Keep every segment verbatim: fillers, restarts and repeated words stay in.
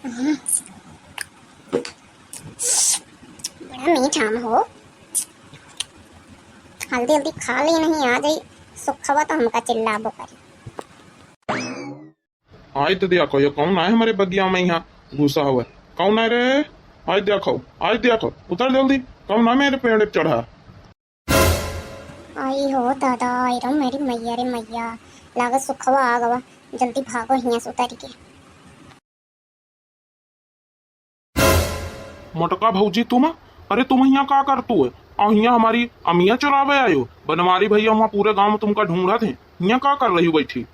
बड़ा मीठ आम हो। हल्दी हल्दी खा ली नहीं, आ जाई सुखवा तो हमका चिल्लाबो करी। आय तो देखो, ये कौन आय हमरे बगिया में यहाँ घुसा हुआ है? कौन आय रे? आय देखो, आय देखो, उतर जल्दी। कौन आय मेरे पेड़ पे चढ़ा? आई हो दादा, आई रो मेरी मैया रे मैया, लागत सुखवा आ गवा। जल्दी भागो हियाँ से उतर के। मोटका भौजी तुम, अरे तुम हियाँ का करतू है? और हियाँ हमारी अमिया चुरावे आयो? बनवारी भैया वहाँ पूरे गाँव में तुमका ढूंढत हैं, हियाँ का कर रही हो बैठी?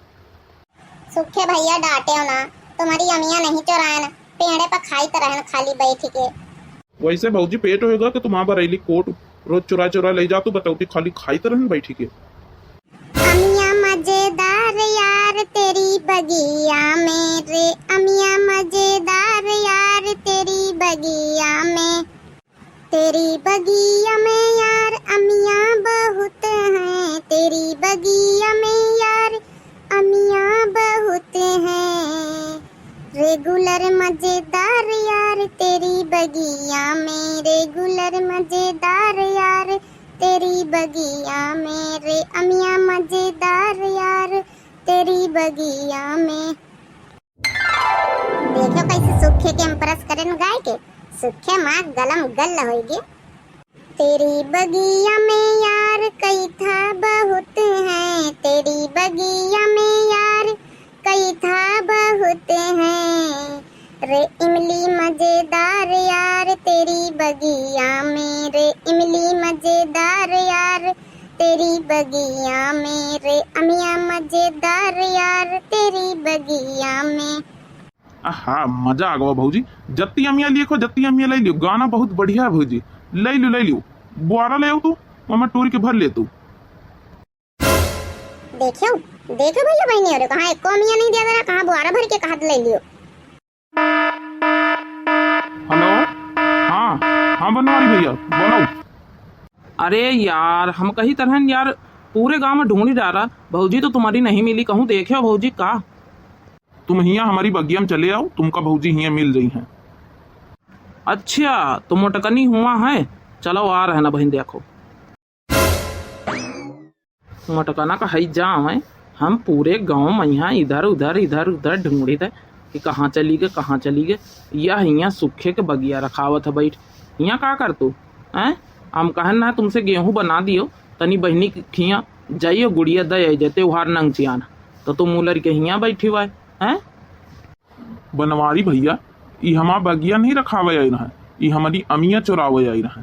सुखे भैया डांटे हो ना, तुम्हारी अमिया नहीं चुरायन, पेड़े पर खाई तो रहन खाली बैठ के। वैसे भौजी पेट होएगा कि तुम्हारा बरेली कोट रोज चुरा चुरा ले जा तू बतौती खाली खाई तो रहन बैठी के। अमिया मजेदार यार तेरी बगिया में रे, अमिया मजेदार यार तेरी बगिया में। तेरी बगिया में यार अमिया बहुत हैं, तेरी बगिया में यार अमिया बहुत हैं। रेगुलर मजेदार यार तेरी बगिया में, रेगुलर मजेदार यार तेरी बगिया में रे, अमिया मजेदार यार तेरी बगिया में। देखो कैसे सुखे के इम्प्रेस करेन गाय के, सुखे माँ गलम गल होइगे। तेरी बगिया में यार कई था बहुत है, तेरी बगिया में यार कई था बहुत है। रे इमली मजेदार यार तेरी बगिया में, रे इमली मजेदार यार तेरी बगिया में, रे अमिया मजेदार यार तेरी बगिया में। आहा, मजा आ गवा भौजी। जत्ती अमिया लिए को, जत्ती अमिया ले लियो। गाना बहुत बढ़िया है भौजी, ले लियो, ले लियो। बुआरा ले आओ तू, मम्मा टूरी के भर ले तू। देखियो, देखियो भैया बहनी हो रे, कहाँ एको अमिया नहीं दिया जरा, कहाँ बुआरा भर के कहा ले लियो। हेलो, हाँ, हाँ बनवारी भैया, बोलो। अरे यार, हम कही तरहन यार, पूरे गांव में ढूंढी डारा, भौजी तो तुम्हारी नहीं मिली, कहूँ देखे हो भौजी का? तुम हियाँ हमारी बगिया में चले आओ, तुमका भौजी हियाँ मिल रही हैं। अच्छा, तो मोटकनी हुआ है, चलो आ रहे ना बहन, देखो। मोटकना का हई जाम है, हम पूरे गांव में यहाँ इधर उधर, इधर उधर ढूंढी थे कि कहाँ चली गए, कहाँ चली गए। यह हियाँ सुखे के बगिया रखावत है बैठ, हियाँ का कर तू? हैं? हम कहन ना तुमसे गेहूं बना दियो, तनी बहिनी के खिया जाइयो, गुड़िया दे आई जे त्योहार नंग चियान, तो तुम उलर के हियाँ बैठी हुआ है, हैं? बनवारी भैया, ई हमार बगिया नहीं रखावे आई रहे, ई हमारी अमिया चुरावे आई रहे।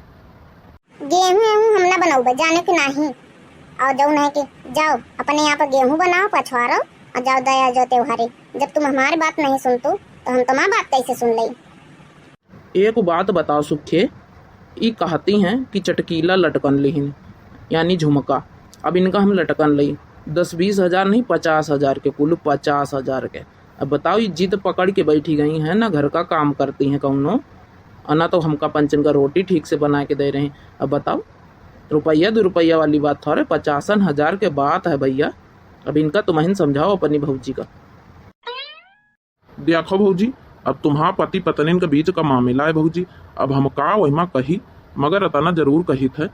गेहूं एहूं हम ना बनौबे, जाने के नाही। और जौन है कि जाओ, अपने आप गेहूं बनाओ, पछवारो, और जाओ दया जो त्योहारी। जब तुम हमारी बात नहीं सुनतू, तो हम तुम्हारी बात कैसे सुन लेई? एक बात बताओ सुखे, ई कहती हैं कि चटकीला लटकन लिहिन, यानी झुमका। अब इनका हम लटकन लई, दस बीस हजार नहीं, पचास हजार के, कुल पचास हजार के। अब बताओ, ई जिद पकड़ के बैठी गई हैं, ना घर का काम करती हैं कौनो, और ना तो हमका पंचन का रोटी ठीक से बना के दे रही। अब बताओ, रुपया दो रुपया वाली बात थोड़े, पचासन हजार के बात है भैया। अब इनका तुमहिन समझाओ अपनी भौजी का। देखो भौजी, अब तुम्हार पति पत्नीन के बीच का मामला है भौजी, अब हम का वहिमा कही, मगर अतना जरूर कहित है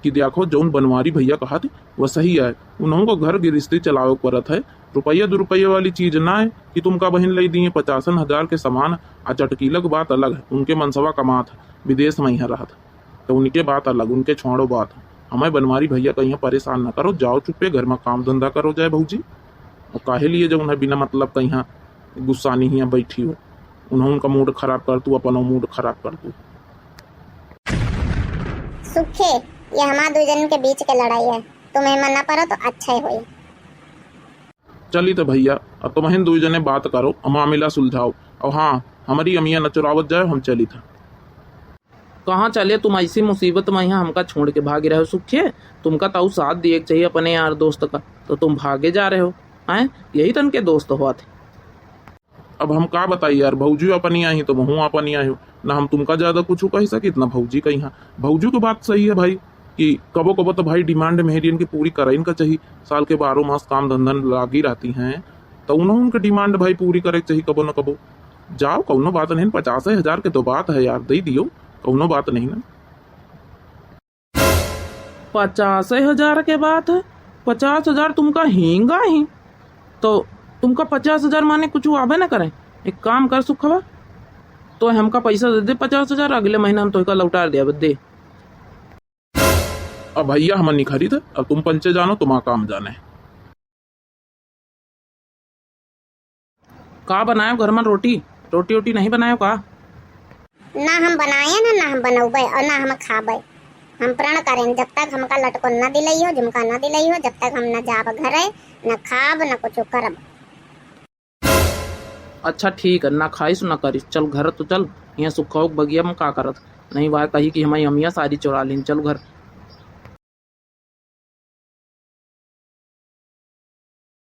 कि देखो जौन बनवारी भैया कहत वह सही है, उन्हों को घर गिरस्ती चलावे के परत है, रुपया दो रुपया वाली चीज ना है कि तुमका बहिन लई दिए पचासन हजार के सामान, आ चटकीला के बात अलग है, उनके मनसवा कमात है, विदेश में यहाँ रहत है। तो उनके बात अलग, उनके छोड़ो बात। हमें बनवारी भैया का यहाँ परेशान न करो, जाओ चुप्पे घर में काम धंधा करो जाए भौजी। और काहे लिए जब उन्हें बिना मतलब का यहाँ गुस्सानी हियाँ बैठी हो, उन्हें उनका मूड खराब कर तू, अपनो मूड खराब कर तू। सुखे, ये हमार दो जन के बीच के लड़ाई है, तुम एमा ना पड़ो तो अच्छा ही होई। चली तो भैया, अब तुमहिन दो जने बात करो, मामला सुलझाओ। और हाँ, हमारी अमिया न चुरावत जाए, हम चली था। कहाँ चले तुम ऐसी मुसीबत में यहाँ हमका छोड़ के भागे रहे हो सुखे? तुमका तो साथ दिए के चाहिए अपने यार दोस्त का, तो तुम भागे जा रहे हो, हैं? यही तन के दोस्त हुआ थे। अब हम का बताई यार, भौजी अपनी आई तो महू अपनी आई हो, ना हम तुमका ज्यादा कुछ कह सकित ना भौजी कही। हाँ, भौजी की बात सही है भाई कि कबो कबो तो भाई डिमांड मेहरियन की पूरी करइन का चाहिए। साल के बारह मास काम धंधन लागी रहती हैं, तो उन्हों उनके डिमांड भाई पूरी करे के चाहिए कबो न कबो। जाओ, कौनो बात नहीं, पचासे हजार के तो बात है यार, दे दियो, कौनो बात नहीं ना। पचासे हजार के बात है? पचास हजार तुमका हींगा ही, तो तुमका पचास हजार माने कुछ आवे ना करे। एक काम कर सुखवा, तो हमका पैसा दे दे पचास हजार, अगले महीना हम तोहका लौटा दे, अब दे। अब भैया हमन नहीं खरीद, अब तुम पंचे जानो, तुम्हारा काम जाने। का बनायो घर में रोटी? रोटी ओटी नहीं बनायो का? ना हम बनाए ना, ना हम बनौबे और ना हम खाबे। हम प्रण करें, जब तक हमका लटकन ना दिलई हो, झुमका ना दिलई हो, जब तक हम ना जाब घरे, ना खाब, ना कुछ करब। अच्छा ठीक है, ना खाइस ना करिस, चल घर तो चल। यहाँ सुखौक बगिया में का करत? नहीं वह कही कि हमारी अमिया सारी चुरा लीन, चल घर।